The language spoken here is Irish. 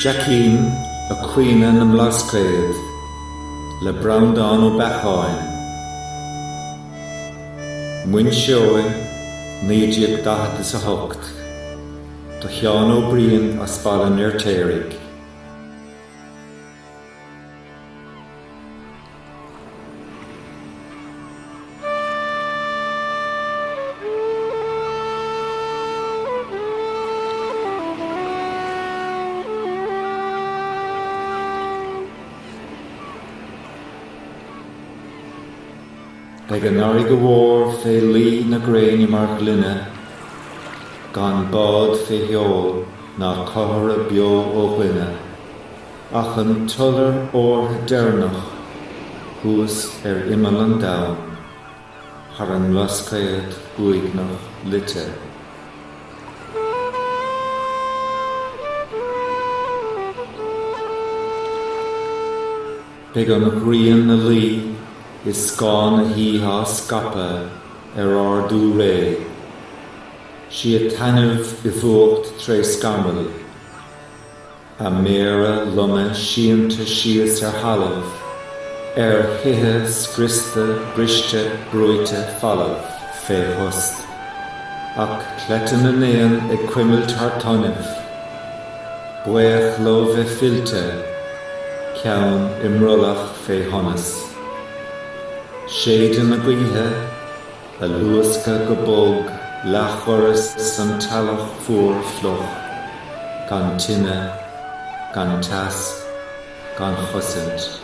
Jackín ag caoineadh na mBlascaod le Breandán Ó Beacháin, Muinseo, 1948, do Sheán Ó Briain as Baile an Fheirtéaraigh. Beidh an fharraige mhór fé luí na gréine mar ghloine, gan bád fé sheol ná cothaire beo ó dhuine. Ach an t-iolar órdha deireanach thuas ar imeall an domhain, thar an mBlascaod uaigneach luite. Beidh an ghrian 'na luí is scáth na hoíche á scaipeadh ar ár dúré, sí ag taitneamh i bhfuacht tré scamaill. A méara loma sínte síos ar thalamh, ar thithe scriosta briste brúite folamh fé thost, ach cleite na n-éan ag cuimilt thar tonnaibh, baoch leo bheith fillte, ceann i mbrollach fé shonas. Séideadh na gaoithe. A luascadh go bog leathdhoras an teallach fuar fliuch, gan tine, gan teas, gan chosaint.